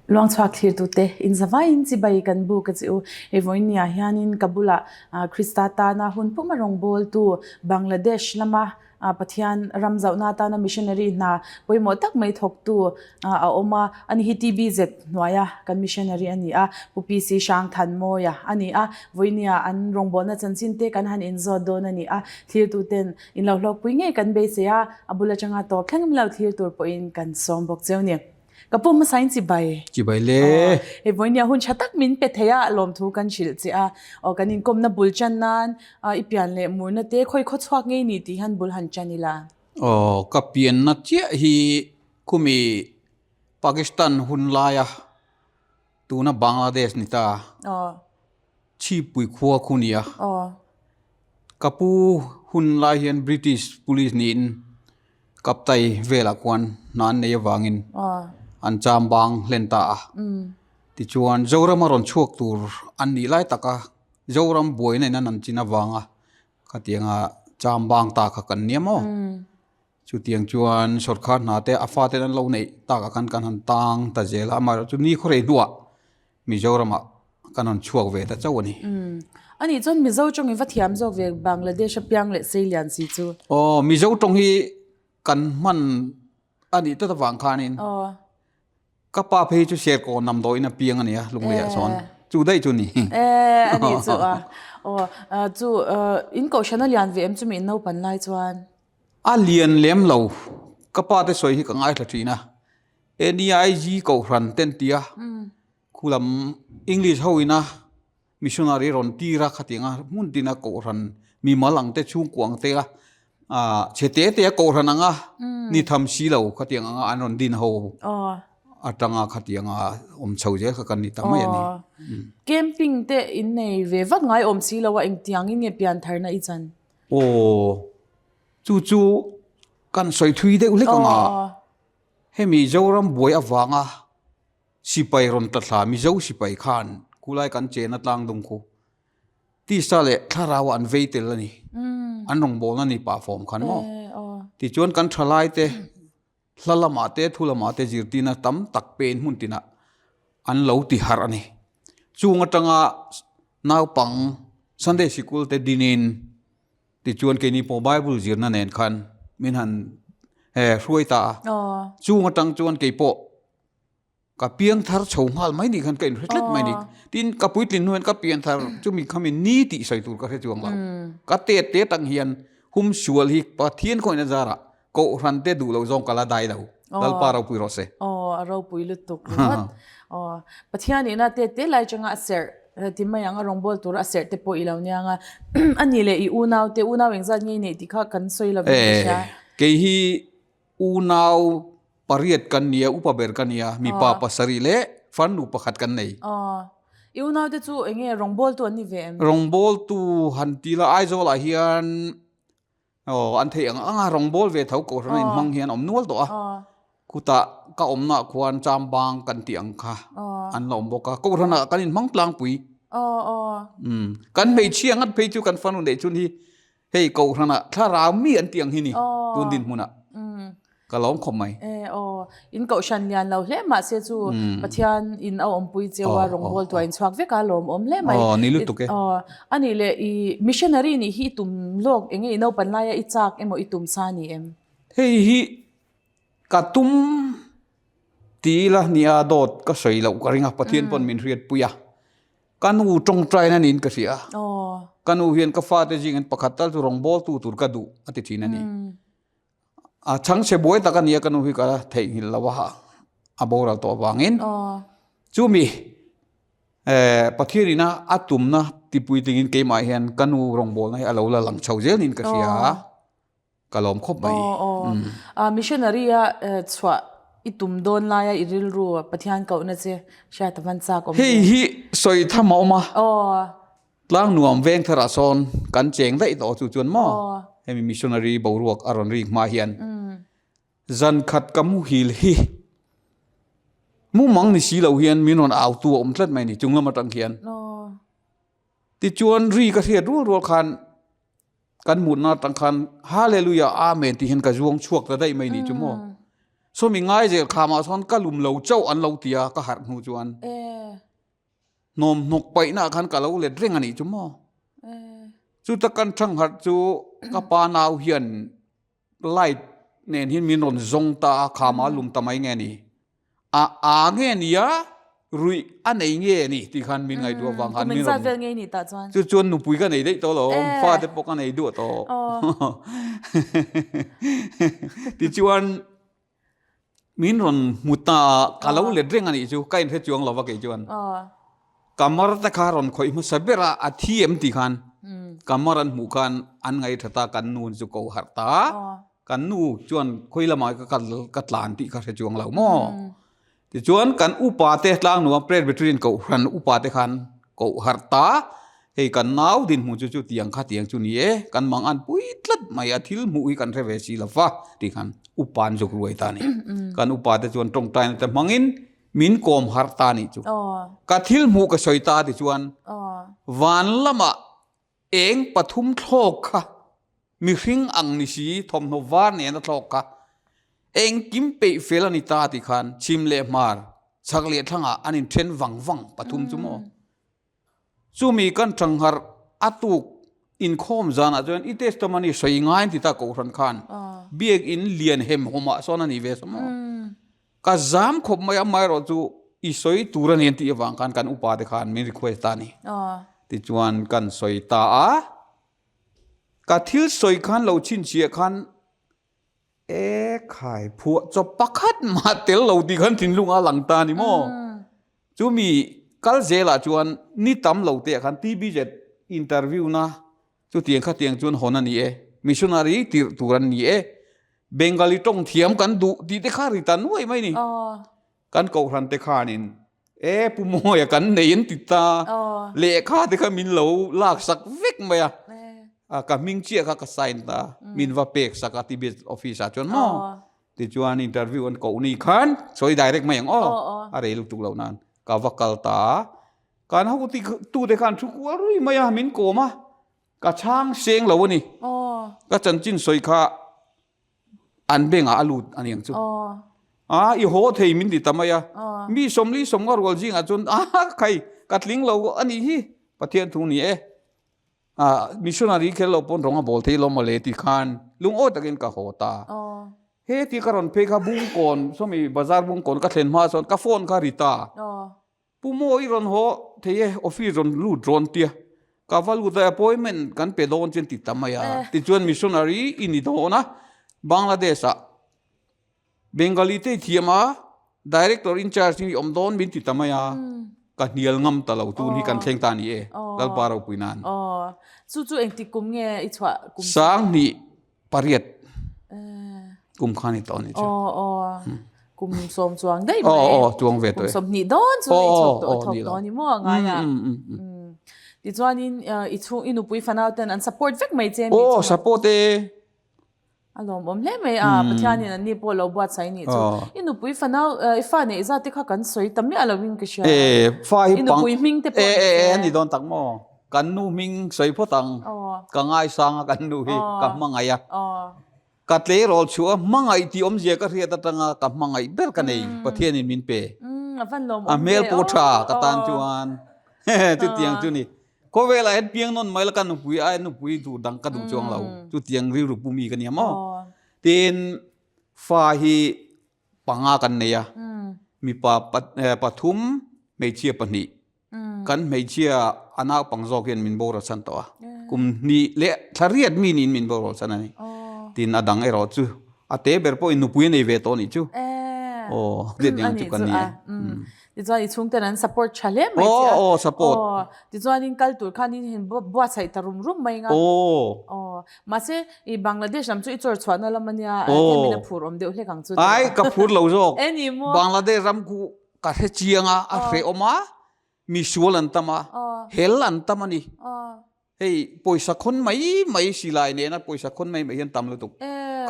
Luangchhuak thlirtute inzavaiin chibai kan buk a che u. Hei vawinia hianin ka bulah Krista tana hun puma rawngbawltu Bangladesh lama Pathian ram zauhna atana missionary hna pawimawh tak mai thawktu a awm a. Ani hi TBZ hnuaia kan missionary a ni a, Pu PC Hrangthanmawia a ni a. Vawinia an rawngbawlna chanchin te kan han inzawt dawn a ni a, thlirtuten in lo hlawkpui ngei kan beisei a, a bul atanga tawp thleng min lo thlir tur pawhin kan sawm bawk cheu ni. Ka pu hmasain chibai. Chibai le. Hei vawinia hun tha tak min pe thei a, lawmthu kan hrilh che a. Aw kan inkawmna bul chan nan i pian leh murna te khawi khaw chhuak ngei ni tih hian bul han chan ila. Aw ka pianna chiah hi khumi Pakistan hun laia tuna Bangladesh ni ta. Aw. Chhipui khua khu nia. Ka pu hun lai hian British police niin Kaptai velah khuan hna an nei avangin an cham bang hlen ta a. Tichuan Zorama rawn chhuak tur an nih lai taka Zoram buaina in an an chin avanga khatianga cham bang ta kha kan nia maw. Chutiang chuan sawrkar hna te a faten an lo neih takah khan kan han tang ta zel a, amaherawhchu ni khawrei hnuah Mizoramah kan rawn chhuak ve ta chauh a ni. A nih chuan Mizo tawng i va thiam zawk ve Bangladesh a piang leh Seilian si chu. Aw, Mizo tawng hi kan hman a nih tlat avang khanin ka pa phei chu Serkawn damdawiin a piang a nia Lungleiah chuan chu daih chu a ni. Eh, a nih chu a. Aw, chu in kohhran a lian ve em chumi in naupan lai chuan? A lian lem lo, ka pa te sawi hi ka ngaithla thin a. NEIG kohhran te an ti a, khulam English ho ina missionary rawn tir a khatiang a hmun tina kohhran mimal ang te chhungkua ang te a ah chhe te te a kohhran ang a ni tham si lo khatiang anga an rawn din ho atanga khatiang a awm chho zel kha kan ni ta mai a ni. Camping te in nei ve vak ngai awm si lo a engtiang in nge piantharna i chan? Aw chu chu kan sawi thui deuh hlek ang a. Hemi Zoram buai avanga sipai rawn tla thla Mizo sipai khan khulai kan chena tlang dung khu tisa leh thlarau ah an vei tel a ni. An rawngbawlna ni pah fawm khan maw. Tichuan kan thalai te hla lamah te thu lamah te zirtirna tam tak pein hmun tinah an lo ti harh a ni. Chung atanga naupang Sunday sikul te dinin Tichuan keini pawh Bible zirna nen khan min han hruai ta a. Chung atang chuan kei pawh ka piang thar chho nghal mai ni khan ka inhre tlat mai ni. Tin ka puitlin hnu hian ka pian thar chumi khami ni tih sawi tur ka hre chuang lo. Ka tet te atang hian hum sual hi Pathian khawina zarah Kohhran te duh loh zawng ka la dai lo. Lalpa ropui rawh se. Aw, a ropui lutuk ringawt. Aw, Pathian ina te te lai changa a serh ti mai ang a rawngbâwl tura a serh te pawh i lo nia nga. A nih leh i unau te, unau engzat nge i neih tih kha kan sawi lovin ka hria. Kei hi unau pariat kan nia, upa ber ka nia, mipa pasarih leh farnu pakhat kan nei. Aw, i unau te chu eng nge rawngbâwltu an ni ve em? Rawngbâwltu han ti la, Aizawlah hian Aw, an theih ang ang a, rawngbâwl ve tho kohhran a inhmang hian awm nual tawh a. Khutah ka awmnaah khuan chambang kan tih ang kha an la awm bawk a, kohhranah kan inhmang tlangpui. Umm, kan hmeichhia ngat phei chu kan fanu neih chun hi hei kohhranah thlarau mi an tih ang hi ni tun dinhmunah. Ka lawm khawp mai. E aw, in kohhran lian lo hle mahse chu Pathian in a awmpui cheu a rawngbâwl tuah in chhuak vek a lawmawm hle mai. Aw, ni lutuk e. Aw, a nih leh i missionary nih hi i tum lawk eng nge i naupan laia i chak emaw i tum sa ni em? Hei hi ka tum ti ila nia dawt ka sawi loh ka ring a, Pathian pawn min hriatpui a, ka nu tawngtaina niin ka hria a, ka nu hian ka fate zingin pakhat tal chu rawngbâwltu tur ka duh a ti thin a ni. A chhangchhe buai tak a nia ka nu hi ka theihnghilh lo a, a boral tawh avangin chumi Pathian ina a tumna tipuitlingin keimah hian ka nu rawngbawlna hi a lo la lang chho zelin ka hria a, ka lawm khawp mai. Missionary a chhuah i tum dawn laia i rilru Pathian kohna che hriat a van chak awm ve. Hei hi sawi tham a awm a. Tlang nuam veng tharah sawn kan cheng daih tawh chu chuan maw hemi missionary boruak a rawn rik hma hian zan khat ka muhil hi mumang ni si lo hian min rawn au tu a awm tlat mai ni chung lam atang hian tichuan ri ka hriat rual rual khan kan mutna atang khan hallelujah amen tih hian ka zuang chhuak ta daih mai ni chu maw. Sawmi ngaizel khamah sawn ka lum lo chauh an lo ti a, ka harh hnu chuan hnawm hnawk paihna ah khan ka lo let reng a nih chu maw. Chuta kan thang harh chu ka pa nau hian light nen hian min rawn zawng ta a, khama a lum ta mai nge ni? A a nge nia ruih a nei nge ni tih khan min ngaihtuah vang khan min rawn chu chuan nupui ka nei daih tawh lo fate pawh ka nei duah tawh tichuan min rawn hmu ta a ka lo let reng a nih chu ka inhre chuang lo va kei chuan ka mar te kha rawn khawih hmasa ber a a thi em tih khan ka mar an hmuh khan an ngaihṭha ta kan nu chu ko harh ta Kan nu chuan khawi lamah ka kal ka tlan tih kha hre chuang lo maw? Tichuan kan upa te tlangnuam Presbyterian kohhran upa te khan koh harh ta, hei kan nau dinhmun chu chu tiang kha tiang chu ni e, kan mang an pui tlat mai a thil hmuh hi kan hre ve si lo va tih khan upa an zuk ruai ta a ni. Kan upa te chuan tawngtaina te hmangin min kawm harh ta a nih chu. Ka thil hmuh ka sawi ta tichuan van lamah Eng pathum thlawk kha mihring ang ni si thawmhnaw var nena thlawk kha engkim peih fel a ni ta tih khan chhim leh hmar chhak leh thlangah an inthen vang vang pathum chu maw? Chumi kan tangharh a tuk inkhawm zanah chuan i testimony sawi ngai an ti ta Kohhran khan biakinn lian hemhawmah sawn a ni ve saw maw? Ka zam khawp mai a, amaherawh chu i sawi tur a ni an tih avang khan kan upa te khan min request ta a ni. Tichuan kan sawi ta a, ka thil sawi khan lo chhinchhiah khan e khai phuah chawp pakhat mah tel lo tih khan thinlung a lang ta a ni maw? Chumi kal zelah chuan ni tam lo te ah khan TBZ interview na Chutiang khatiang chuan hawn a ni e, missionary tirh tur an ni e, Bengali tawng thiam kan duh tih te kha ri ta nuai mai ni. Kan kohhran te khanin e Pu Mawia kan nei an ti ta, lehkha te kha min lo laksak vek mai a, ka hming chiah kha ka sign ta, min va pek sak a TBS office ah chuan maw. Tichuan interview an koh ni khan sawi direct mai ang aw, a rei lutuk loh nan ka va kal ta a. Kan ho ti tu te khan thu kual rui mai a, min kawm a, ka chhang seng lo a ni. Ka chanchin sawi kha an bengah a lut a niang chu. A i haw thei min ti ta mai a, mi sawmli sawmnga rual zingah chuan a khai ka tling lo a nih hi, Pathian thu ni e. Missionary kher lo pawn rawng a bawl thei lo mawle ti khan lungawi takin ka haw ta. He ti ka rawn phei kha Bungkawn sawmi bazar Bungkawn ka thlen hma chuan ka phone kha ri ta. Pu Maw i rawn haw thei e, office rawn lut rawn tia. Ka va lut a, appointment kan pe dawn chuan ti ta mai a. Tichuan missionary i ni dawn a, Bangladesh ah Bengali te i thiam a, director in charge in i awm dawn min ti ta mai a, ka hnial ngam ta lo tun hi kan thleng ta a ni e, Lalpa ropui nan. Chu chu engtik kum nge i chhuah kum chu? 2000 pariat kum khan i tawh ni chu. Aw aw kum sawm chuang daih mai. Aw aw chuang ve tawh e. Kum 20 dawn chu i chhawk tawh thawk tawh ni maw ngai a. Tichuanin i chhung i nupui fanau ten an support vek mai che mi chu. Aw support e. A lawmawm hle mai a Pathianin an ni pawh lo buatsaih nih chu. I nupui fanau i fa neih zat te kha kan sawi ta miah lovin ka hria. Fa hi I nupui hming te pawh ni se. E a ni dawn tak maw. Kan nu hming sawi phawt ang. Ka ngaisang a kan nu hi ka hmangaih a. Ka tleirawl chhuah a hmangaih tih awmzia ka hriat atanga ka hmangaih ber ka nei Pathianin min pe. A hmel pawh tha ka tan chuan chutiang chu ni. Khawvelah hian piang nawn mai la ka nupui aia nupui duh dang ka duh chuang lo. Chutiang rilru pu mi ka nia maw. Tin fa hi panga kan nei a. Mipa pathum hmeichhia pahnih. Kan hmeichhia a naupang zawk hian min boral chhan tawh a, kum hnih leh thla riat mi niin min boral chhan a ni. Tin a dang erawh chu a te ber pawhin nupui a nei ve tawh a nih chu. Aw, hriat ang chu ka ni e. Tichuan i chhungten an support tha hle mai che a. Aw, aw, support. Aw, tichuan in kal tur khan in in buatsaih ta rum rum mai nga. Aw. Aw, mahse i Bangladesh lam chu i chawr chhuahna lam a nia, tlem in a phur awm deuh hlek ang chu. Ai, ka phur lo zawk. E ni maw. Bangladesh ram khu Ka hre chiang a, a hrehawm a, mi sual an tam a, hel an tam a ni. Hei pawisa khawn mai mai silai nena pawisa khawn mai mai hian tam lutuk.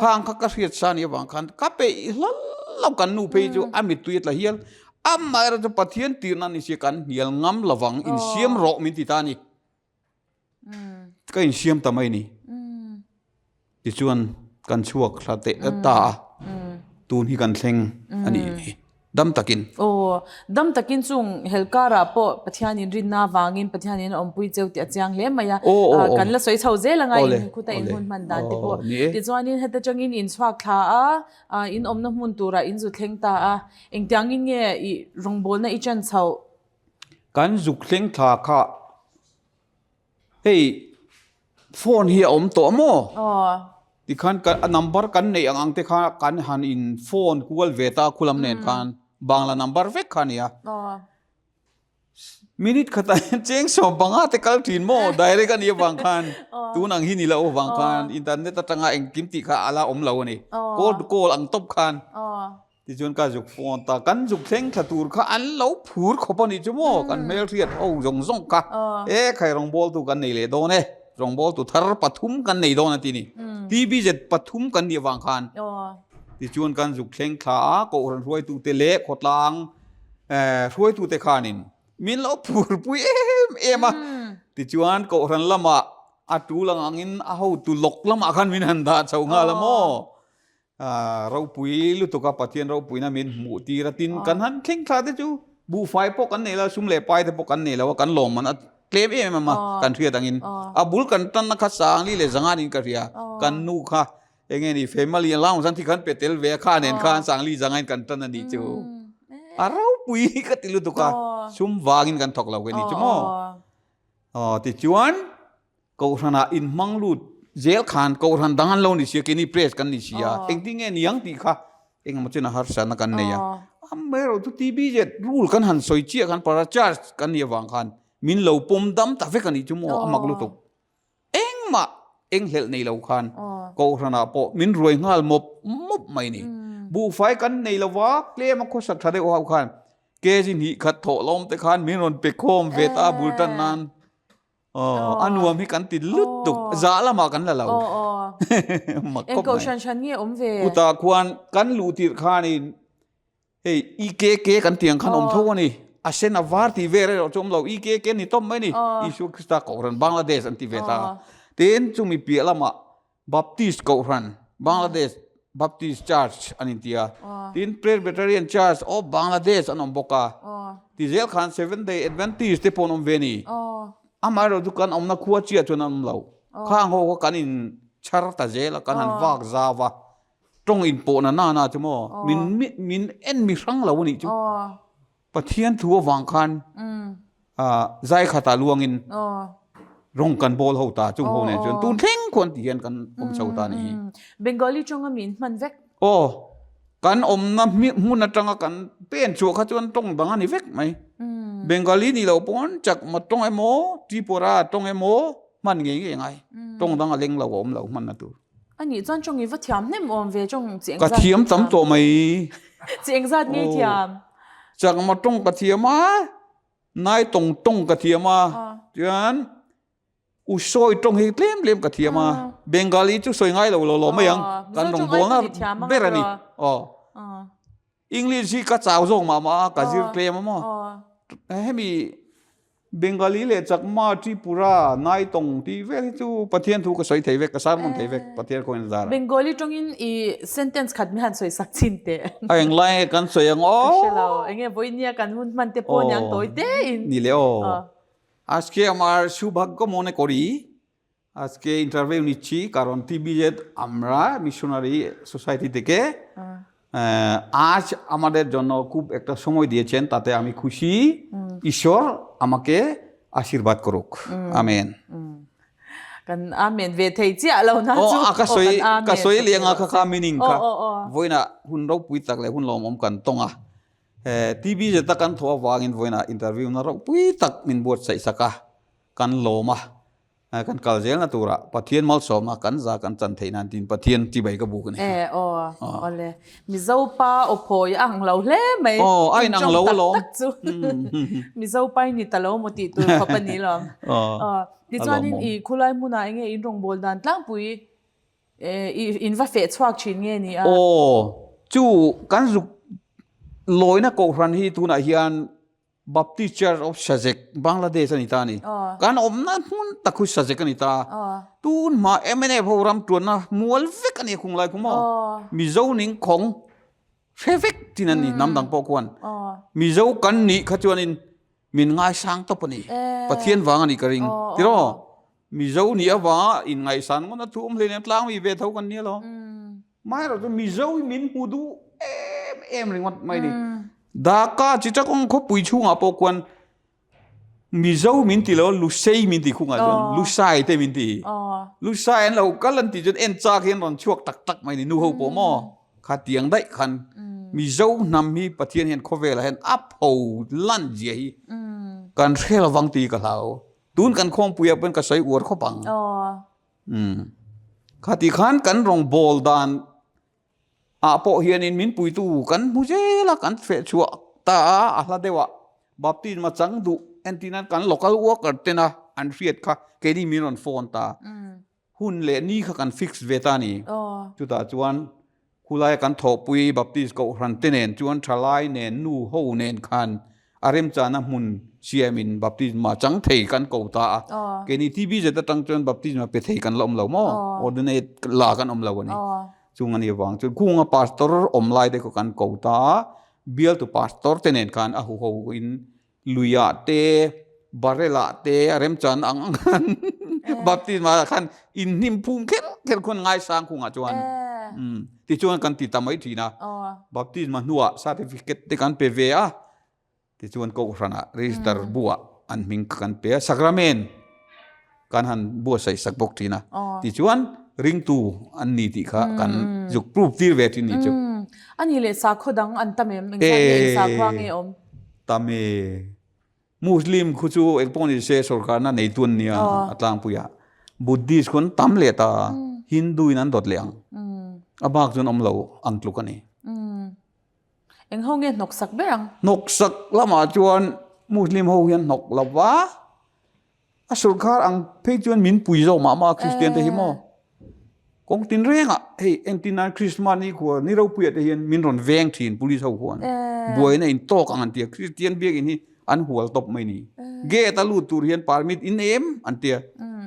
Khang kha ka hriat sa ni avang khan ka peih hlal lo kan nu phei chu a mittui a tla hial. Amaherawhchu chu Pathian tirna ni sia kan hnial ngam lovang insiam rawh min ti ta a ni. Ka insiam ta mai ni. Tichuan kan chhuak thla teh ta a. Tun hi kan thleng a nih hi. Dam takin. Aw, dam takin chung helkarah pawh Pathianin rinna avangin Pathianin a awmpui cheu tih a chiang hle mai a. Kan la sawi chho zel anga in khuta in hun hman dan te pawh. Tichuanin heta tangin in chhuak thla a, in awmna hmun turah in zu thleng ta a. Engtiangin nge i rawngbawlna i chan chhoh? Kan zuk thleng thla kha Hei phone hi a awm tawh maw? Tikhan a number kan neih ang ang te kha kan han in phone kual ve ta khulam nen khan Bangla number vek kha a ni a. Minute khatah hian cheng 15 te kal thin maw direct a nih avang khan tun ang hi ni loh avang khan internet atanga engkim tih kha a la awm lo a ni. Call to call ang tawp khan. Tichuan ka zuk phone ta, kan zuk thleng thla tur kha an lo phur khawp a nih chu maw, kan hmelhriat ho zawng zawng kha e khai rawngbawltu kan nei leh dawn e, rawngbawltu thar pathum kan nei dawn a ti ni, TBZ pathum kan nih avang khan tichuan kan zuk thleng thla a, Kohhran hruaitute leh khawtlang hruaitute khanin min lo phurpui em em a, tichuan Kohhran lamah a tul ang angin a hotu lawk lamah khan min han dah chho nghal a maw. Ropui lutuk a Pathian ropuina min hmuh tir a tin kan han thleng thla te chu buhfai pawh kan nei lo sum leh pai te pawh kan nei lo a kan lawm man a tlem em em a kan hriat angin a bul kan tanna kha sangli leh zangan in ka hria kan nu kha enge ni family allowance an thi khan pe tel ve a kha nen khan sangli zangain kan tan a nih chu a ropui ka ti lutuk a sum vangin kan thawk lo ke ni chu maw aw tichuan Kohhranah inhmang lut zel khan Kohhran dang an lo ni sia, keini press kan ni sia, engtin nge niang tih kha engemaw chen a harsatna kan nei a. Amaherawh chu TBZ rule kan han sawi chiah khan para charge kan nih avang khan min lo pawm dam ta vek a nih chu maw a mak lutuk. Engmah enghlelh nei lo khan Kohhranah pawh min ruai nghal mawp mawp mai ni. Buhfai kan nei lova tlem a khawsak tha deuh ho khan kg hnih khat thawh lawm te khan min rawn pe khawm ve ta bul tan nan. Aw, a nuam hi kan ti lutuk, zah lamah kan la lo. Mak khawp mai. Engkoh hran hran nge awm ve? Kutah khuan kan luh tirh khanin hei EKK kan tih ang khan awm tho a ni. A sen a var tih vel erawh chu awm lo, EKK ni tawp mai a ni. Isua Krista Kohhran Bangladesh an ti ve ta. Tin, chumi piah lamah Baptist Kohhran, Bangladesh Baptist Church an inti a, tin Presbyterian Church of Bangladesh an awm bawk a, ti zel khan Seventh Day Adventist te pawh an awm ve a ni. Amaherawh chu kan awmna khua chiah chuan an awm lo. Khang ho kha kan in chhar ta zel a, kan han vak zau a, tawng inpawhna nana chu maw min min en mi hrang lo a nih chu. Pathian thu avang khan zai khatah luangin rawng kan bawl ho ta chung ho nen chuan tun thleng khuan ti hian kan awm chho ta nih hi. Bengali tawng a min hman vek. Aw, kan awmna hmun atanga kan pen chhuah kha chuan tawng dang a ni vek mai. Bengali nih loh pawn Chakma tawng emaw Tripura tawng emaw hman ngei ngei a ngai. Tawng dang a leng lo a awm lo hmanna tur. A nih chuan tawng i va thiam hnem awm ve tawng chi engzat Ka thiam tam tawh mai. Chi engzat nge i thiam? Chakma tawng ka thiam a, Nai tawng tawng ka thiam a, chuan U sawi tawng hi tlem tlem ka thiam a, Bengali chu sawi ngai lo lo lo mai ang, kan rawngbawlna ber a ni. Aw. English hi ka chau zawk mah mah a, ka zir tlem a maw. Hemi Bengali leh Chakma, Tripura, Naitawng tih vel hi chu Pathian thu ka sawi thei vek, ka sermon thei vek Pathian khawiin a zar a. Bengali tawngin i sentence khat mi han sawi sak chin teh. A englai nge kan sawi ang aw? Ka hre lo, enge vawinia kan hun hman te pawh niang tawi tein. Ni le aw. Aske amar Subhagya mone kori আজকে interview নিচ্ছি কারণ টিবিজেড আমরা missionary society থেকে আজ আমাদের জন্য খুব একটা সময় দিয়েছেন তাতে আমি খুশি ঈশ্বর আমাকে আশীর্বাদ করুক amen Kan amen ve thei chiah lo na chu. Aw ka sawi ka sawi leng a kha kha meaning kha vawiinah hun ropui tak leh hun lawmawm kan tawng a TB zeta kan thaw avangin vawiinah interview na ropui tak min buatsaih sak a kan lawm a Kan kal zelna turah Pathian malsawmna kan za kan chan theih nan tiin Pathian chibai ka buk a ni. E aw awle Mizo pa aw phawi a ang lo hle mai. Aw a in ang lo alawm. Tak chu Mizo pa i ni ta lo maw tih tur khawp a ni lawm. Aw tichuanin i khulai hmunah enge in rawngbâwl dan tlangpui in va feh chhuak thin nge ni a? Aw chu kan zuk lawina kohhran hi tunah hian Baptist Church of Sajek, Bangladesh a ni ta a ni. Kan awmna hmun tak hu Sajek a ni ta. Tun hma mnf ho ram tuanna mual vek a ni a khung lai khu maw? Mizo ning khawng. Hre vek tin an ni hnam dang pawh khuan. Mizo kan nih kha chuanin min ngaisang tawp a ni. Pathian vang a nih ka ring. Tiraw? Mizo nih avanga inngaihsan ngawt a thu awm hleinem tlang mi ve tho kan nia lo. Amaherawhchu Mizo hi min hmu duh em em ringawt mai ni. Dhaka Chittagong khawpui chhungah pawh khuan Mizo min ti lo Lusei min ti khungah chuan Lusai te min ti. Lusai an lo kal an tih chuan en chak hian rawn chhuak tak tak mai ni nu ho pawh maw kha tiang daih khan Mizo hnam hi Pathian hian khawvelah hian a pho lan zia hi kan hre lovang tih ka hlau. Tun kan khawmpuiah pawhin ka sawi uar khawp ang. Khati khan kan rawngbawl dan ah pawh hianin min puitu kan hmu zel a, kan feh chhuah ta a, a hla deuh ah baptism a chang duh entir nan kan local worker tena an hriat kha keini min rawn phone ta. Hun leh ni kha kan fix ve ta a ni. Chutah chuan khulai kan thawhpui Baptist Kohhran te nen chuan thalai nen nu ho nen khan a remchana hmun siamin baptisma chang thei kan ko ta a. Keini TBZ atang chuan baptisma pe thei kan la awm lo maw? Ordinate la kan awm lo a ni. Chung a nih avang chuan khunga pastor awm lai te kha kan ko ta a, bialtu pastor te nen khan a huho in luiah te, barrel ah te a remchan ang ang khan baptisma ah khan inhnim phum kher kher khuan ngaisang khungah chuan tichuan kan ti ta mai thin a. Baptisma hnuah certificate te kan pe ve a. Tichuan Kohhranah register buah an hming kha kan pe a, sacrament kan han buatsaih sak bawk thin a. Tichuan ringtu an ni tih kha kan zuk proof tir ve thin ni chu. A nih leh sakhaw dang an tam em? Engzat nge eng sakhua nge awm? Tam e. Muslim khu chu engpawh ni se sorkarna neitu an nia a tlangpuiah. Buddhist khu an tam leh ta, Hindu in an dawt leh ang. A bak chuan awm lo ang tluk a ni. Eng ho nge hnawksak ber ang? Hnawksak lamah chuan Muslim ho hian hnawk lo va, a sorkar ang phei chuan min pui zawk mah mah a Kristian te hi maw? Kawng tin rengah hei entir nan Krismas ni khua ni ropuiah te hian min rawn veng thin police ho khuan buaina in tawk ang an ti a, Kristian biakinn hi an hual tawp mai ni. Gate a lut tur hian permit in em an ti a,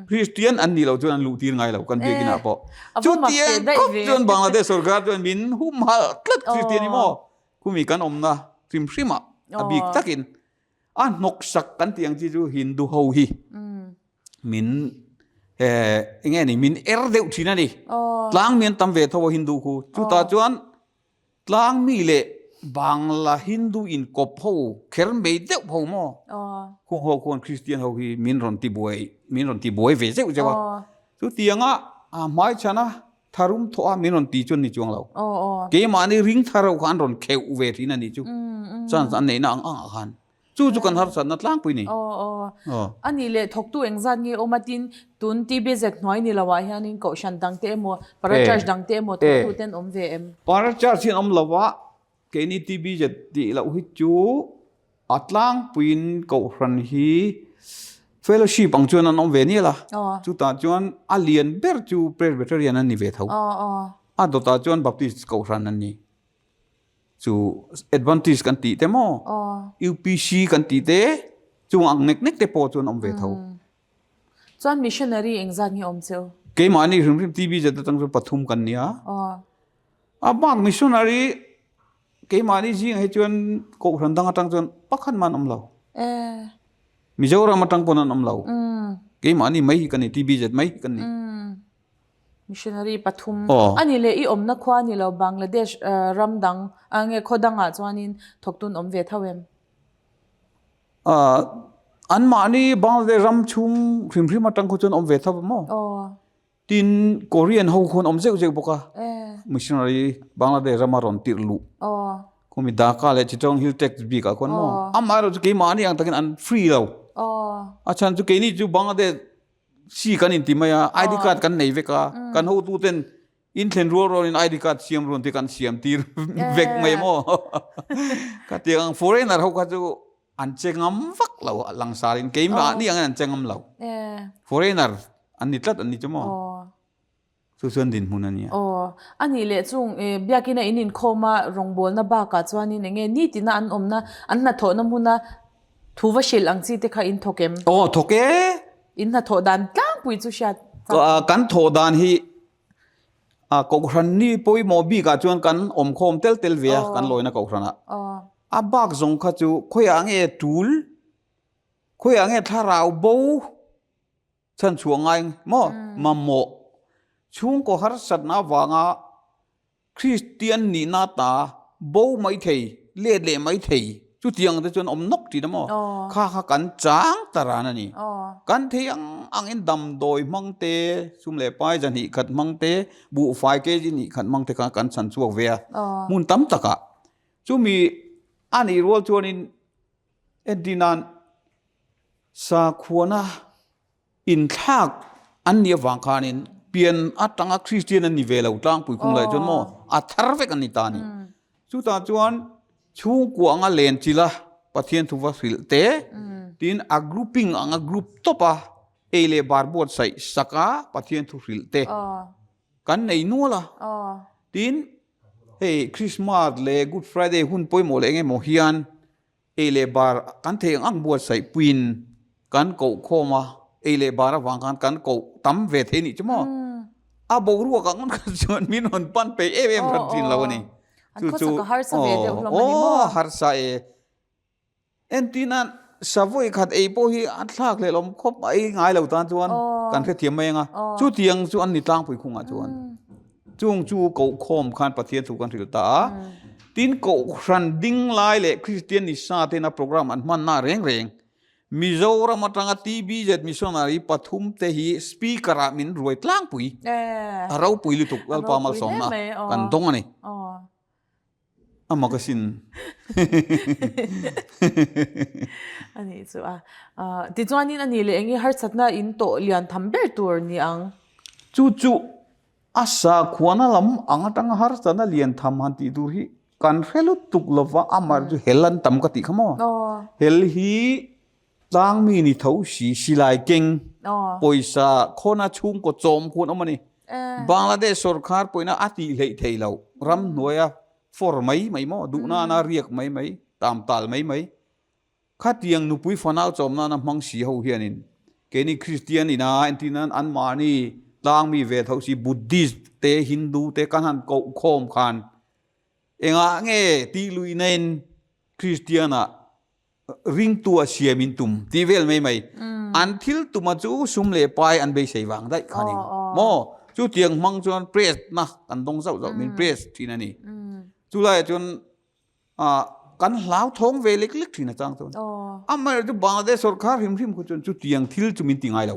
Kristian an nih loh chuan an luh tir ngai lo kan biakinn ah pawh. Chutiang khawp chuan Bangladesh sorkar chuan min humhalh tlat Kristian hi maw khumi kan awmna hrim hrim ah a bik takin a hnawksak kan tih ang chi chu Hindu ho hi min eng nge ni min er deuh thin a ni. Tlang mi an tam ve tho a Hindu khu chutah chuan Tlang mi leh Bangla Hindu inkawp ho kher mai deuh ho maw? Khuang ho khuan Kristian ho hi min rawn ti buai min rawn ti buai ve zeuh zeuh a. Chutianga a hmaichhan a tharum thawh a min rawn ti chuan ni chuang lo. Keimahni ring thar ho kha an rawn kheuh ve thin a nih chu. Chance an neihna ang ang ah khan. Chu chu kan harsatna tlangpui ni. Aw aw. A nih leh thawktu engzat nge awm a tin tun TBZ hnuai ni lo ah hianin kohhran dang te emaw para church dang te emaw thawktu ten awm ve em? Para church hian awm lo a, keini TBZ tih loh hi chu a tlangpuiin kohhran hi fellowship ang chuan an awm ve nial a, chutah chuan a lian ber chu Presbyterian an ni ve tho. A dawtah chuan Baptist kohhran an ni. Chu Adventist kan tih te maw, UPC kan tih te, chung ang nek nek te pawh chuan awm ve tho. Chuan missionary engzat nge awm cheu? Keimahni hrim hrim TBZ atang chuan pathum kan nia. A bak missionary keimahni zingah hi chuan Kohhran dang atang chuan pakhat mah an awm lo. Mizoram atang pawn an awm lo. Keimahni mai hi kan ni, TBZ mai hi kan ni. Missionary pathum a ni leh i awmna khua ni lo Bangladesh ram dang nge khaw dangah chuanin thawktun awm ve tho em? Anmahni Bangladesh ram chhung hrim hrim atang khaw chuan awm ve tho maw? Tin Korean ho khuan awm zeuh zeuh bawk a missionary Bangladesh rama rawn tirh luh khumi Dhaka leh Chittagong Hill Tracts bikah khuan maw? Amaherawhchu keimahni ang takin an free lo. A chhan chu keini chu Bangladesh Si kan inti mai a, ID card kan nei vek a, kan hotu ten inthlen rual rual in ID card siam ruan te kan siam tir vek mai maw. Khatiang ang foreigner ho kha chu an che ngam vak lo langsar in keimahni angin an che ngam lo. Foreigner an ni tlat an ni chu maw. Chu chuan dinhmun a nia. Aw, a nih leh chung biakina in inkhawm a rawngbawlna bakah chuanin eng nge nitina an awmna, an hnathawhna hmuna thu va hrilh ang chi te kha in thawk em? Aw, thawk e. In hnathawh dan tlangpui chu hriat chak. Kan thawh dan hi. A Kohhran ni pawimawh bikah chuan kan awmkhawm tel tel ve a, kan lawina Kohhranah. A bak zawng kha chu khawiah nge tul, khawiah nge thlarau bo chhan chhuah ngai maw? Mamawh chhungkaw harsatna avanga Kristian nihna ta bo mai thei, let leh mai thei chutiang te chuan awm nawk thin a maw? Kha kha kan chang ta ran a ni. Kan thei ang angin damdawi hmang te, sum leh pai zahnih khat hmang te, buhfai kg hnih khat hmang te kha kan chhan chhuak ve a hmun tam takah. Chumi a nih rual chuanin entir nan sakhuana Inthlak an nih avang khanin pian atanga Kristian an ni ve lo tlangpui khung lai chuan maw a thar vek an ni ta a ni. Chutah chuan chhungkua anga len chila Pathian thu va hrilh te tin a grouping anga group tawp a ei leh bar buatsaih sak a Pathian thu hrilh te kan nei nual a. Tin hei Christmas leh Good Friday hun pawimawh leh engemaw hian Ei leh bar kan theih ang ang buatsaih puiin kan koh khawm a, ei leh bar avang khan kan koh tam ve thei nih chu maw? A boruak ang kha chuan min rawn pan peih em em hran thin lo a ni. Chu chu aw harsa e. Entina savawi khat ei pawh hi a thlak leh lawm khawp a ei ngai lo tan chuan kan hrethiam mai ang a. Chutiang chu an ni tlangpui khungah chuan. Chung chu kohkhawm khan Pathian thu kan hrilh ta a. Tin, Kohhran ding lai leh Kristian ni sa tena program an hmanna reng reng Mizoram atanga TBZ Missionary pathum te hi Speaker ah min ruai tlangpui. A ropui lutuk Lalpa malsawmna kan dawng a ni. A mak asin. A nih chu a. Tichuanin a nih leh eng nge harsatna in tawh lian tham ber tur ni ang? Chu chu a sakhuana lam ang atanga harsatna lian tham han tih tur hi kan hre lutuk lova amah chu hel an tam ka tih kha maw? Hel hi Tlangmi ni tho si, silai keng, pawisa khawna chhungkaw chawm khuan awm a ni. Bangladesh sorkar pawhina a tih hleih thei lo, ramhnuaia fawr mai mai maw, duh nana riak mai mai, tam tal mai mai. Khatiang nupui fanau chawm nana hmang si ho hianin keini Kristian ina entir nan anmahni tlangmi ve tho si Buddhist te Hindu te kan han koh khawm khan engah nge tih luihnain Kristianah ringtu a siam in tum tih vel mai mai. An thil tuma chu sum leh pai an beisei vang daih kha ni maw? Chutiang hmang chuan press na kan dawng zauh zauh min press thin a ni. Chulaiah chuan kan hlauthawng ve lek lek thin a chang chuan. Amaherawhchu chu Bangladesh sorkar hrim hrim khu chuan chutiang thil chu min ti ngai lo.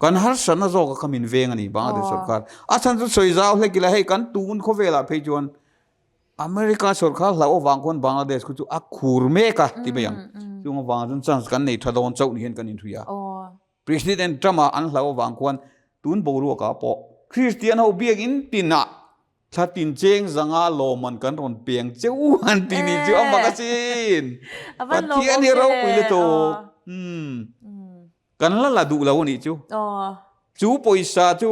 Kan harsatna zawk a kha min veng a ni Bangladesh sorkar. A chhan chu sawi zau hlek ila hei kan tun khawvelah phei chuan America sorkar hlauh avang khuan Bangladesh khu chu a khur mek a ti mai ang. Chung avang chuan chance kan nei tha dawn chauh ni hian kan inhrui a. President Trump a an hlauh avang khuan tun boruakah pawh Christian ho biakinn tinah thla tin cheng zanga lawmman kan rawn peng che u han ti ni chu a mak asin. Pathian hi ropui lutuk. Kan la la duh lo a nih chu. Chu pawisa chu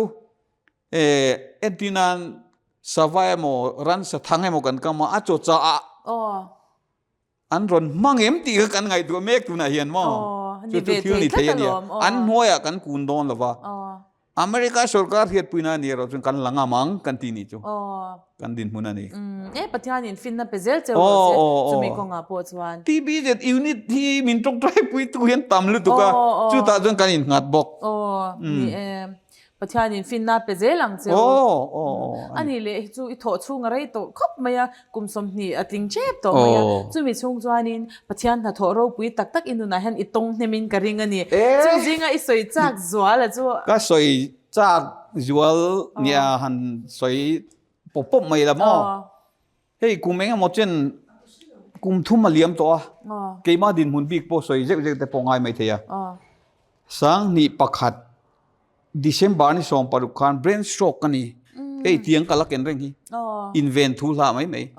Entir nan sava emaw ransa thang emaw kan kam a, a chaw chah ah an rawn hmang em tih kha kan ngaihtuah mek tunah hian maw? Chu chu thil ni thei a nia. An hnuaiah kan kun dawn lo va. America sorkar hriatpuina a ni erawh chuan kan la ngam ang kan tih nih chu kan dinhmun a ni. E Pathianin finna pe zel cheu rawh se chumi kawngah pawh chuan. TBZ unit hi min tawngtai puitu hian tam lutuk a, chutah chuan kan innghat bawk. Aw ni e. Pathianin finna pe zel ang che u. A nih leh hi chu i thawh chhung a rei tawh khawp mai a, kum 20 a tling tep tawh mai a. Chumi chhung chuanin Pathian hnathawh ropui tak tak i nunah hian i tawng hnemin ka ring a ni. Chung zinga i sawi chak zual a chu. Ka sawi chak zual nia han sawi pawp pawp mai la maw? Hei kum eng emaw chen kum thum a liam tawh a, keimah dinhmun bik pawh sawi zeuh zeuh te pawh ngai mai thei a. 2001 December ni 16 khan brain stroke ka ni. Hei tiang ka la ken reng hi. Inven thu hlah mai mai.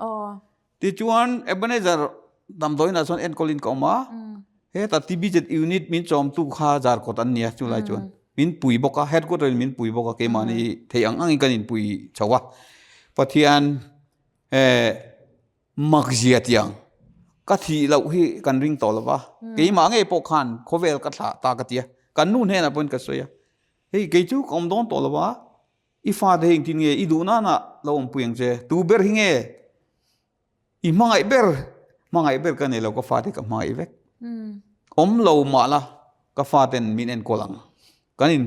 Tichuan Ebenezer damdawiinah chuan enkawlin ka awm a. Heta TBZ unit min chawmtu kha Zarkawt an nia chulai chuan min pui bawk a, headquarter in min pui bawk a, keimahni theih ang angin kan inpui chho a. Pathian eh makzia tiang ka thih loh hi kan ring tawh lo va, keimah ngei pawh khan khawvel ka thlah ta ka ti a, kan nu hnenah pawhin ka sawi a, hei kei chu ka awm dawn tawh lo va. I fate hi engtin nge i duh nana lo awmpui ang che? Tu ber hi nge i hmangaih ber? Hmangaih ber ka nei lo, ka fate ka hmangaih vek. Awm lo mah la ka faten min enkawl ang. Kan in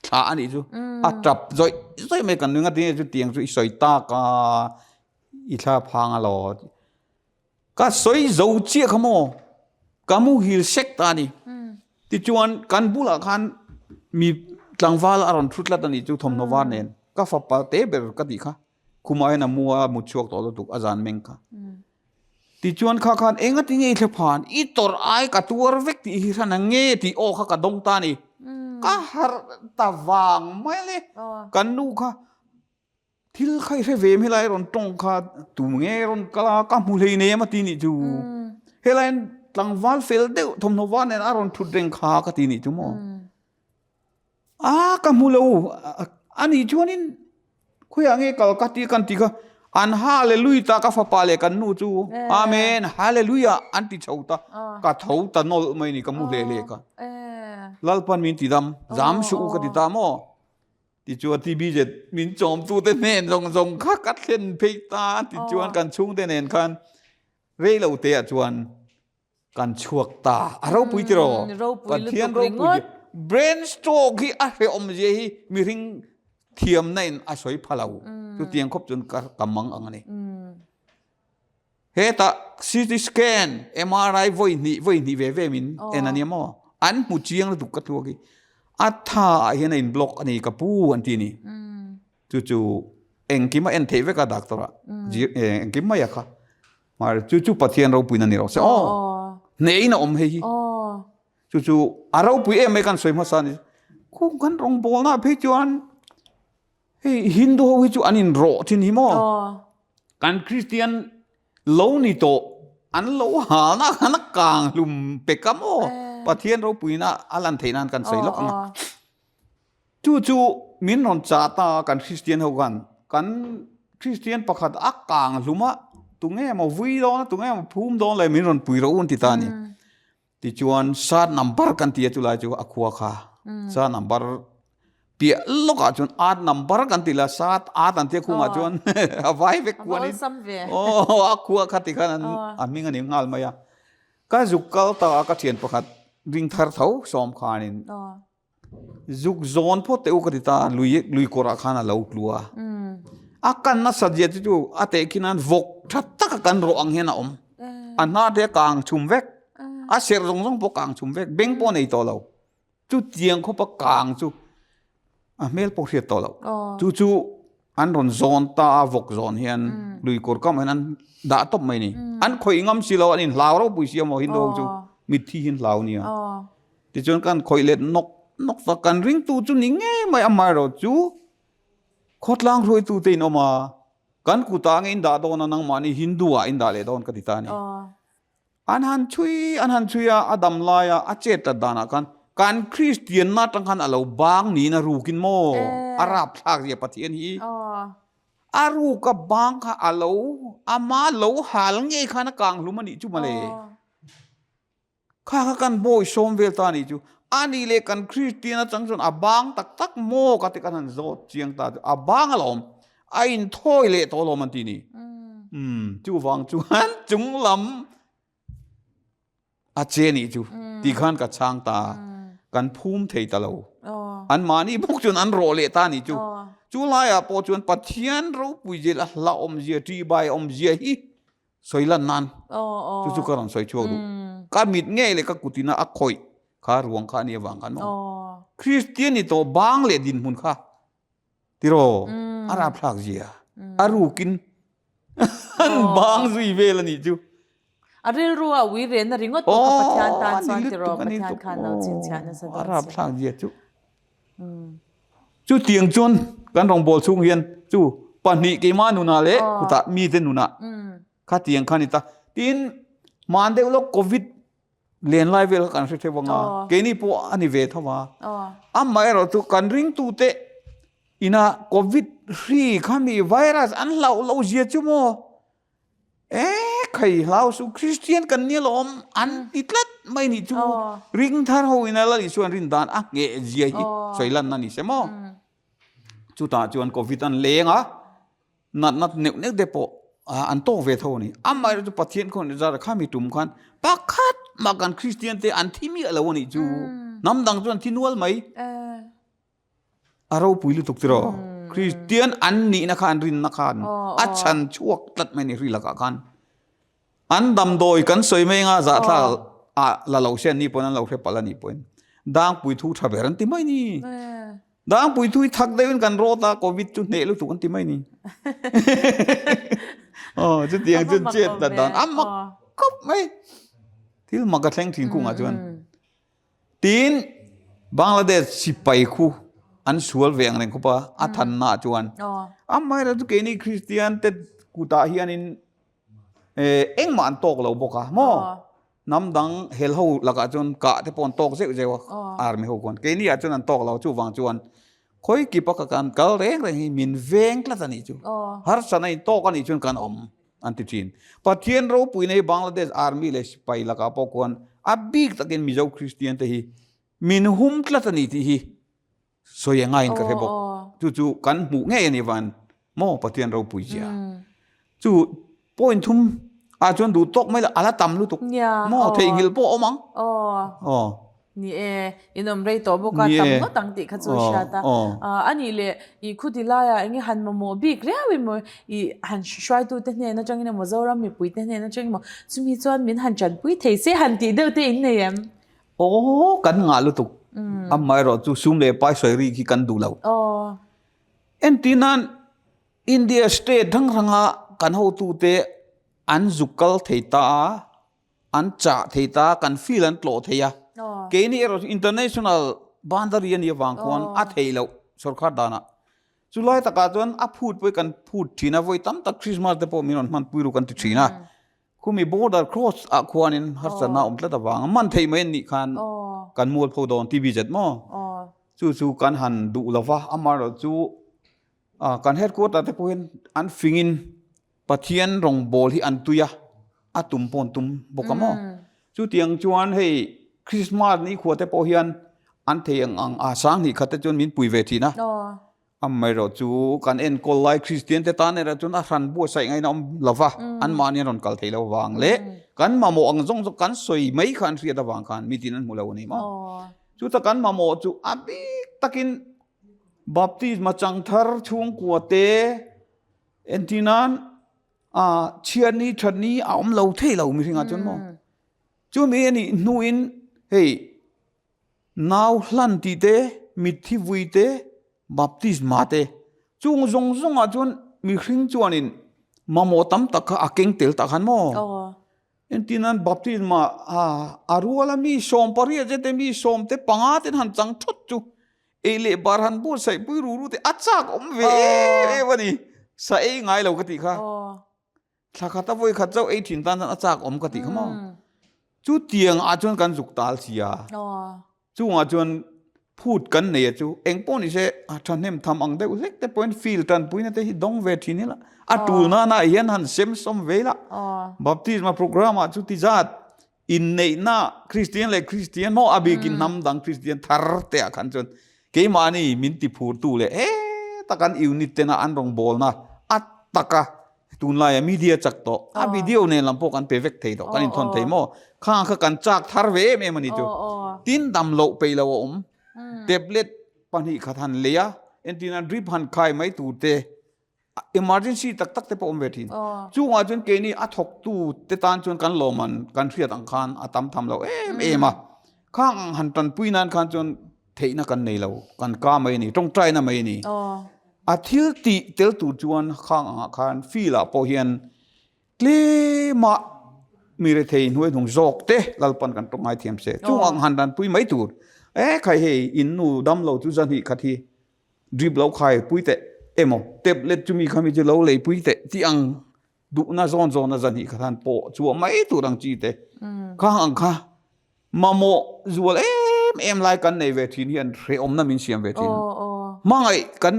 thlah a nih chu. A tap zawih zawih mai kan nui ngati nge chutiang chu i sawi tak a, i thla phang alaw. Ka sawi zo chiah kha maw? Ka muhil sek ta a ni. Tichuan kan bulah khan mi tlangval a rawn thu tlat a nih chu thawmhnaw var nen. Ka fapa te ber ka tih kha. Khumah hian a mu a, mut chhuak tawh lutuk a zan meng kha. Tichuan kha khan engati nge i thle phan? I tawrh ai ka tuar vek tih hi hran ang nge tih aw kha ka dawng ta a ni. Ka harh ta vang mai le. Kan nu kha Thil kha i hre ve em helai rawn tawng kha tu nge rawn kal a ka hmu hlei nem a ti nih chu helai tlangval fel deuh thawmhnaw var nen a rawn thut reng kha ka ti nih chu maw a ka hmu lo a nih chuanin khawiah nge kal ka ti kan ti kha an hallelujah ta ka fapa leh kan nu chu amen hallelujah an ti chho ta ka tho ta nawlh mai ni ka mu hle hle ka Lalpan min ti dam zam suh u ka ti ta maw. Tichuan TB zet min chawmtute hnen zawng zawng kha ka thlen phei ta tichuan kan chhungte nen khan rei lo te ah chuan kan chhuak ta a ropui tiraw Pathian ropui brain stroke hi a hrehawm zia hi mihring thiamna in a sawi pha lo chutiang khawp chuan ka mang ang a ni. Hetah CT scan, MRI vawi hnih vawi hnih ve ve min en a nia maw? An hmu chiang lutuk ka tluak hi. A tha ah hian a in block a ni ka pu an ti a ni. Chu chu engkim a en theih vek a doctor ah engkim mai a kha. Mahse chu chu Pathian ropuina ni rawh se aw. Hnehin a awm hei hi. Chu chu a ropui em mai kan sawi hmasa a ni. Kung kan rawngbawlna ah phei chuan Hei Hindu ho hi chu an in rawh thin hi maw? Kan Kristian lo ni tawh an lo halna khan a kang hlum pek a maw? Pathian ropuina a lan theih nan kan sawi lawk ang a. Chu chu min rawn chah ta kan Kristian ho khan kan Kristian pakhat a kang hlum a tunge maw vui dawn a tunge maw phum dawn le min rawn pui rawh u an ti ta a ni. Tichuan sat number kan ti a chulai chu a khua kha sat number piah lawkah chuan at number kan ti la sat at an tia khungah chuan a vai vek kuan in aw a khua kha ti khan a hming a ni nghal mai a ka zuk kal ta a ka thian pakhat ring thar tho sawm khanin Zuk zawn phawt teh u ka ti ta, lui lui kawrah khan a lo tlu a. A kan nasat zia chu chu a tehkhin an vawk tha taka kan rawh ang hian a awm. A hna te a kang chhum vek, a serh zawng zawng pawh kang chhum vek, beng pawh a nei tawh lo. Chutiang khawpa kang chu a hmel pawh hriat tawh lo. Chu chu an rawn zawn ta a vawk zawn hian lui kawr kam hian an dah tawp mai ni. An khawih ngam si lo, an inhlau ropui si a maw Hindu ho chu mitthi hi an hlau nia. Tichuan kan khawih let nawk nawk ta, kan ringtu chu ni ngei mai amaherawh chu khawtlang hruaitu te in awm a, kan kutah nge in dah dawn a nangmahni Hindu ah in dah leh dawn ka ti ta a ni. An han chhui an han chhui a, a dam lai a, a chet tat danah khan kan Kristian na atang khan a lo bang niin a rukin maw a rapthlak zia Pathian hi a ruk a bang kha a lo ama lo hal ngei khan a kang hlum a nih chu mawle. Kha kha kan bawi sawm vel ta nih chu. A nih leh kan Kristian atang chuan a bang tak tak maw ka ti kan han zawt chiang ta chu a bang alawm a inthawi leh tawh alawm an ti ni. Umm chuvang chuan chunglam a che nih chu ti khan ka chhang ta a kan phum thei ta lo. An mahni bawk chuan an rawh leh ta nih chu. Chu laiah pawh chuan Pathian ropui zia leh a hlauhawmzia ṭihbai awmzia hi Sawi lan nan chu chu ka rawn sawi chhuak duh. Ka mit ngei leh ka kutina a khawih kha ruang kha a nih avang khan maw. Kristian ni tawh bang leh dinhmun kha tiraw a rapthlak zia a rukin an bang zui vel a nih chu. A rilru a ui rehna ringawt pawh kha Pathian tan chuan tiraw Pathian khan lo chhinchhiah nasa dawn si. A rapthlak zia chu. Chutiang chuan kan rawngbâwl chhung hian chu pahnih keimah nunah leh khutah mite nunah khatiang kha a ni ta. Tin, hmaan deuh lawk Covid len lai vel kha kan hre theuh ang a, keini pawh a ni ve tho a. Amaherawh chu kan ringtute ina Covid hri khami virus an hlauh loh zia chu maw? E khai hlau su Christian kan nia lo awm an ti tlat mai nih chu ring thar ho ina Lal Isuan rin dan a ngheh zia hi sawi lan na ni se maw. Chutah chuan Covid an leng a, natna neuh neuh te pawh an tawk ve tho a ni. Amaherawhchu chu Pathian khawn zar khami tum khan pakhat mah kan Kristian te an thi miah lo a nih chu. Hnam dang chuan thi nual mai. A ropui lutuk tiraw? Kristian an nihna kha an rinna khan a chhan chhuak tlat mai a ni hri lakah khan. An damdawi kan sawi mai anga zahthlak a la lo se an ni pawhin an lo hre palh a nih pawhin dangpui thu tha ber an ti mai ni. Dangpui thu hi thak deuhin kan rawt a covid chu hneh lutuk an ti mai ni. Aw chutiang chu chet ta dan a mak khawp mai. Thil mak a thleng thin kungah chuan. Tin, Bangladesh sipai khu an sual ve ang reng khawp a, a thanna ah chuan. Amaherawhchu chu keini Kristian te kutah hianin engmah an tawk lo bawk a maw? Hnam dang hel ho lakah chuan kah te pawh an tawk zeuh zeuh a, army ho khuan. Keini ah chuan an tawk lo, chuvang chuan khawi kipa ka kan kal reng reng hi min veng tlat a nih chu. Harsatna in tawk a nih chuan kan awm. an ti thin. Pathian ropuina hi Bangladesh Army leh sipai lakah pawh khuan a bik takin Mizo Kristian te hi min hum tlat a ni tih hi sawi a ngaiin ka hre bawk. Chu chu kan hmuh ngei a ni van maw Pathian ropui zia. Chu point thum ah chuan duh tawk mai la a la tam lutuk maw theihnghilh pawh a awm ang. Aw. Ni e, in awm rei tawh bawk a, tam ngawt ang tih kha chu a hriat a. A nih leh, i khuti laiah eng nge han mamawh bik riau emaw, i han hruaitute hnen atangin emaw, Zoram mipuite hnen atangin emaw, chumi chuan min han tanpui thei se han tih deuh te in nei em? Aw, kan ngah lutuk. Amaherawh chu sum leh pai sawi rik hi kan duh lo. Entir nan India state hrang hranga kan hotute an zuk kal thei ta a. an chah thei ta, kan field an tlawh thei a. Keini erawh chu international boundary a nih avang khuan a theih loh sorkar danah. Chulai takah chuan a phut pawh hi kan phut thin a, vawi tam tak Christmas te pawh min rawn hmanpui ru kan ti thin a. Khumi border cross ah khuanin harsatna a awm tlat avang a man theih mai an nih khan kan mualpho dawn TB zet maw? Chu chu kan han duh lo va, amaherawhchu kan headquarter te pawh hian an fingin Pathian rawngbawl hi an tui a, a tum pawh an tum bawk a maw? Chutiang chuan hei Christmas ni khua te pawh hian an thei ang ang a, sanghnih khat te chuan min pui ve thin a. Amaherawh chu kan enkawl lai Kristian te tan erawh chuan a hran buatsaih ngaihna awm lo va, anmahni an rawn kal thei lo vang leh kan mamawh ang zawng zawng kan sawi mai kha an hriat avang khan mitin an hmu lo a ni maw? Chuta kan mamawh chu a bik takin Baptisma changthar chhungkua te, Entir nan a chhiatni thatni a awm lo thei lo mihringah chuan maw. Chumi a nih hnuin hei nau hlan tih te, mitthi vui te, baptisma te chung zawng zawngah chuan mihring chuanin mamawh tam tak kha a keng tel tak han maw. Entir nan baptisma a ruala mi 18 te mi 15 ten han chang thawt chu Ei leh bar han buatsaih pui ru ru te a chak awm ve em em a ni. Sa ei ngai lo ka tih kha. Thla khat a vawi khat chauh ei thin tan chuan a chak awm ka tih kha maw. Chu tiang ah chuan kan zuk tal si a. Chungah chuan phut kan nei a chu eng pawh ni se a thahnem tham ang deuh hlek te pawhin field tanpuina te hi dawng ve thin ila. A tul nana hian han sem sawm ve ila. Baptisma program ah chu ti zat Inneihna Kristian leh Kristian maw a bikin hnam dang Kristian thar te ah khan chuan keimahni min ti phurtu leh heta kan unit tena an rawngbawlna a taka tunlaia media chak tawh a video nen lam pawh kan pe vek thei tawh kan inthawn thei maw khang kha kan chak thar ve em em a ni chu tin dam loh peih lo a awm tablet 2 khat han lei a entirna drip han khai mai tur te Emergency tak tak te pawh awm ve thin. Chungah chuan keini a thawktu te tan chuan kan lawmman kan hriat ang khan a tam tham lo em em a. Khang ang han tanpui nan khan chuan theihna kan nei lo, kan ka mai a ni, tawngtaina mai a ni. A thil tih tel tur chuan khang angah khan field ah pawh hian tlema mi rethei hnuai hnung zawk te Lalpan kan tawng ngai thiam se. Chung ang han tanpui mai tur. E khai hei in nu dam lo chu zahnih khat hi Drip lo khai pui teh emaw tablet chumi khami chu lo lei pui teh tih ang duhna zawn zawna zahnih kha khan pawh chhuah mai tur ang chi te khang ang kha mamawh zual em em lai kan nei ve thin hian hrehawmna min siam ve thin. Hmangaih kan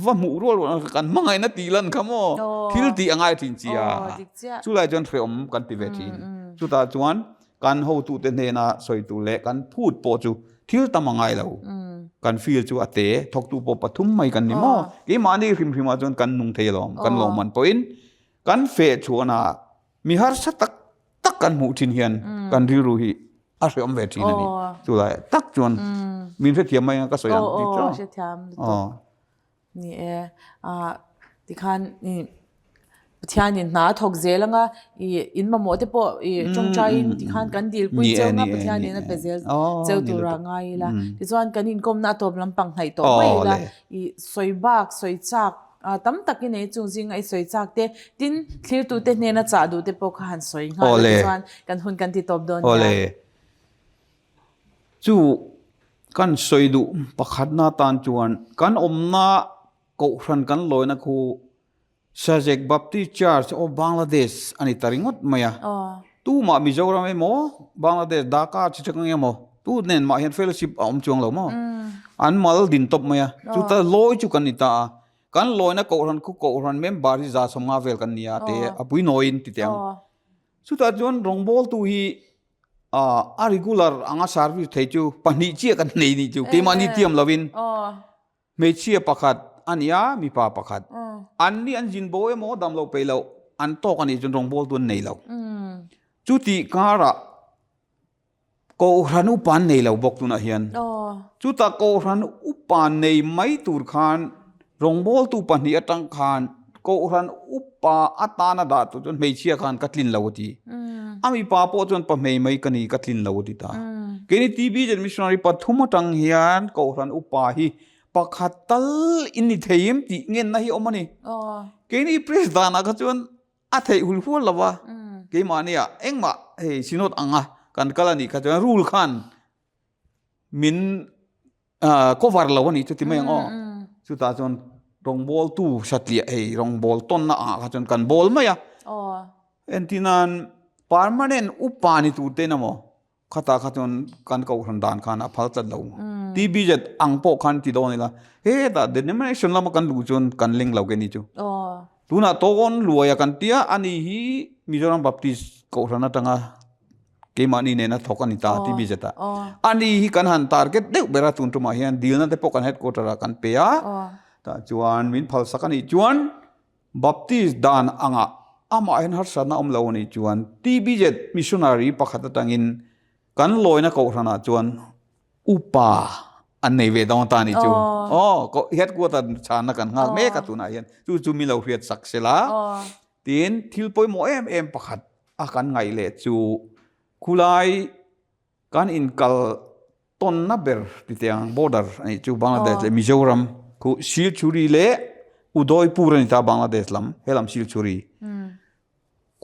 va hmuh rual rual kan hmangaihna tih lan kha maw thil tih a ngai thin chi a chulai chuan hrehawm kan ti ve thin. Chutah chuan kan hotute hnena sawi tur leh kan phut pawh chu thil tam a ngai lo. Kan feel chu a te, thawktu pawh pathum mai kan ni maw? Keimahni hrim hrimah chuan kan nung thei alawm, kan lawmman pawhin kan feh chhuahna mi harsa tak tak kan hmuh thin hian kan rilru hi a hreawm ve thin a ni. Chulai tak chuan min hrethiam mai ang ka sawi ang tih chu. Aw. Ni e, ah tikhan i Pathianin hna a thawk zel anga i in mamawh te pawh i tawngtaiin tikhan kan dil pui cheu anga Pathianin a pe zel cheu tura ngai ila. Tichuan kan inkawmna a tawp lampang hnaih tawh mai ila i sawi bak sawi chak tam tak i nei chung zinga i sawi chak te tin thlirtute hnena chah duh te pawh kha han sawi nghal a tichuan kan hun kan ti tawp dawn nia. Chu kan sawi duh pakhatna tan chuan kan awmna kohhran kan lawina khu Sajek Baptist Church of Bangladesh a ni ta ringawt mai a. Tumah Mizoram emaw Bangladesh Dhaka chi chak ang emaw tu nen mah hian fellowship a awm chuang lo maw? An mal din tawp mai a. Chuta lawi chu kan ni ta a. Kan lawina kohhran khu kohhran member hi 150 vel kan ni a te a pui nawiin ti teh ang. Chutah chuan rawngbawltu hi a regular anga service thei chu pahnih chiah kan nei nih chu keimahni tiam lovin hmeichhia pakhat a ni a mipa pakhat an ni an zin bo emaw dam loh peih loh an tawk a nih chuan rawngbawltu an nei lo chutih karah Kohhran upa an nei lo bawk tunah hian. Chutah Kohhran upa nei mai tur khan rawngbawltu pahnih atang khan Kohhran upa atana dah tur chuan hmeichhia khan ka tlin lo a ti. A mipa pawh chuan pahmei mai ka ni ka tlin lo a ti ta. Keini TB Missionary pathum atang hian Kohhran upa hi pakhat tal in ni thei em tih ngenna hi awm a ni. Keini press danah kha chuan A theih hul hual lo va, keimahni ah engmah hei synod anga kan kal a nih kha chuan rule khan min cover lo a nih chu ti mai ang aw. Chutah chuan rawngbawltu satliah hei rawngbâwl tawnna angah kha chuan kan bâwl mai a. Entirnan permanent upa ni tur te in emaw Khatah kha chuan kan kohhran dan khan a phal tlat lo. TBZ ang pawh khan ti dawn ila, hetah denomination lama kan luh chuan kan leng lo ke ni chu. Tunah tawn luaia kan tia a ni hi Mizoram Baptist kohhran atanga keimahni nena thawk a ni ta TBZ ah. A ni hi kan han target deuh ber a tun tumah hian dilna te pawh kan headquarter ah kan pe a, tah chuan min phalsak a nih chuan Baptist dan anga amah hian harsatna awm lo a nih chuan TBZ missionary pakhat atangin kan lawina kohhranah chuan upa an nei ve dawn ta a nih chu. Aw, headquarter chhanna kan nghak mek a tunah hian chu chu min lo hriat sak sela. Tin, thil pawimawh em em pakhat a kan ngaih leh chu khulai Kan inkal tawnna ber ti teh ang border a nih chu Bangladesh leh Mizoram khu Silchuri leh Udaipur a ni ta Bangladesh lam helam Silchuri.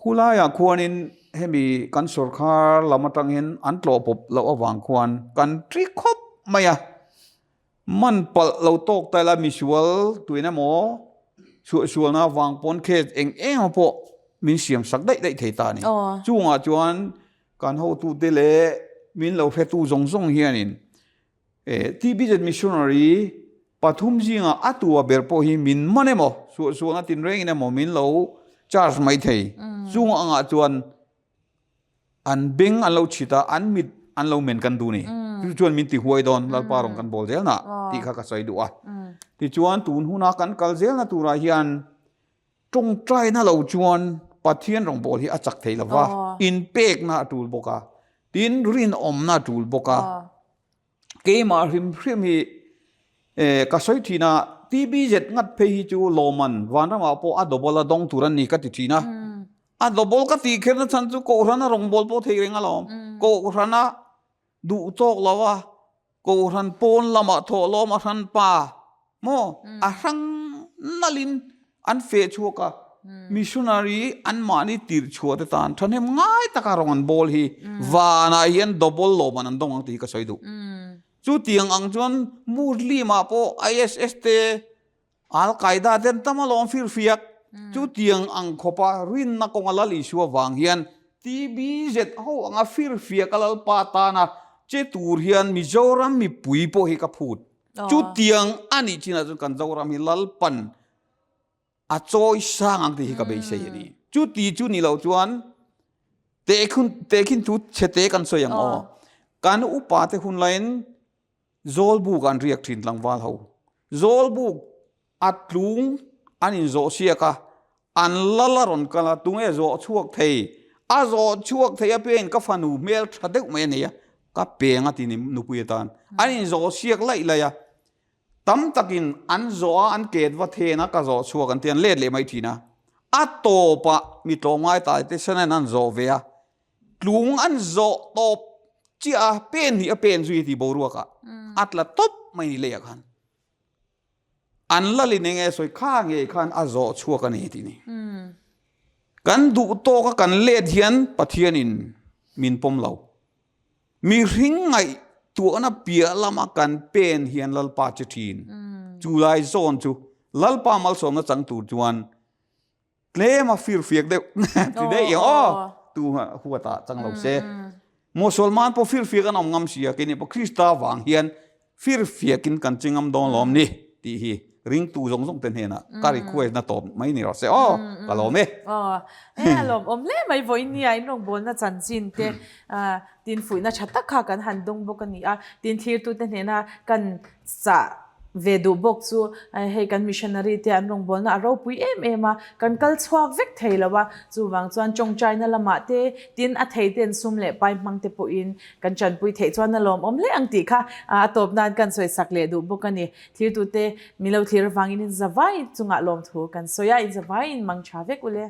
Khulaiah khuanin hemi kan sawrkar lam atang hian an tlawh pawp loh avang khuan kan ri khawp mai a. Man palh lo tawk ta ila misual tuin emaw suahsualna avang pawn case eng eng emaw pawh min siam sak daih daih thei ta a ni. Chungah chuan kan hotute leh min lo hretu zawng zawng hianin TBZ Missionary pathum zingah a tua ber pawh hi min man emaw suahsualna tinrengin emaw min lo charge mai thei. Chung angah chuan An beng an lo chhit a, an mit an lo men kan duh ni. Chu chuan min ti huai dawn, Lalpa rawn kan bawl zel na tih kha ka sawi duh a. Tichuan tun huna kan kal zelna turah hian tawngtaina lo chuan Pathian rawngbâwl hi a chak thei lo va, inpekna a tul bawk a, tin rinawmna a tul bawk a. Keimah hrim hrim hi ka sawi thin a, TBZ ngat phei hi chu lawman vanramah pawh a double a dawng tur a ni ka ti thin a. A double ka tih kherna chhan chu Kohhran a rawngbâwl pawh thei reng alawm. Kohhran a duh tawk lo a, Kohhran pawn lamah thawh lawm a hran pa maw a hrang nalhin an feh chhuak a, missionary anmahni tirh chhuah te tan thahnem ngai taka rawn an bawl hi vanah hian double lawm an an dawng ang tih hi ka sawi duh. Chutiang ang chuan Muslim ah pawh ISS te Al Qaeda te an tam alawm firfiak. Chutiang ang khawpa rinna kawnga Lal Isua vang hian TBZ ho anga firfiak a Lalpa tana che tur hian Mizoram mipui pawh hi ka phut. Chutiang a nih chinah chuan kan Zoram hi Lalpan a chawi sang ang tih hi ka beisei a ni. Chuti chu ni lo chuan tehkhin thu chhete kan sawi ang aw. Kan upa te hun laiin. Zawlbuk an riak thin tlangval ho. Zawlbuk a tlung an inzawh siak a, an lal a rawn kal a, tunge zawh chhuak thei? A zawh chhuak thei apiangin ka fanu hmel tha deuh mai a nei a, ka peng a ti ni nupui atan. An inzawh siak laih laih a, tam takin an zawh a, an ket va then a, ka zawh chhuak an ti a, an let leh mai thin a. A tawpah mi tlawmngai tai te sawn an zawh ve a, Tlung an zawh tawp chiah a, pen hnih a pen zui a ti boruak ah a tla tawp mai ni leiah khan. An lalin eng nge sawi kha ngei khan a zawh chhuak a ni tih ni. Kan duh tawk a kan let hian Pathianin min pawm lo. Mihring ngaihtuahna piah lama kan pen hian Lalpa che thin. Chu lai zawn chu Lalpa malsawmna chang tur chuan Tlem a fir fiak deuh ti daih ang aw tu huat ah chang lo se. Mosolman pawh fir fiak an awm ngam si a keini pawh Krista vang hian fir fiak in kan che ngam dawn lawm ni tih hi ringtu zawng zawng te hnenah ka request na tawp mai ni rawh se aw ka lawm e. Aw he a lawm awm hle mai vawiin nia in rawngbawlna chanchin te tin fuihna tha tak kha kan han dawng bawk a ni a tin thlirtute hnena kan chah ve duh bawk chu hei kan missionary te an rawngbawlna a ropui em em a, kan kal chhuak vek thei lo a, chuvang chuan tawngtaina lamah te tin a thei ten sum leh pai hmang te pawhin kan tanpui theih chuan a lawmawm hle ang tih kha a tawp nan kan sawi sak leh duh bawk a ni. Thirtute milo thlir avangin inzavai chungah lawmthu kan sawi a, inzavaiin mang tha vek ule.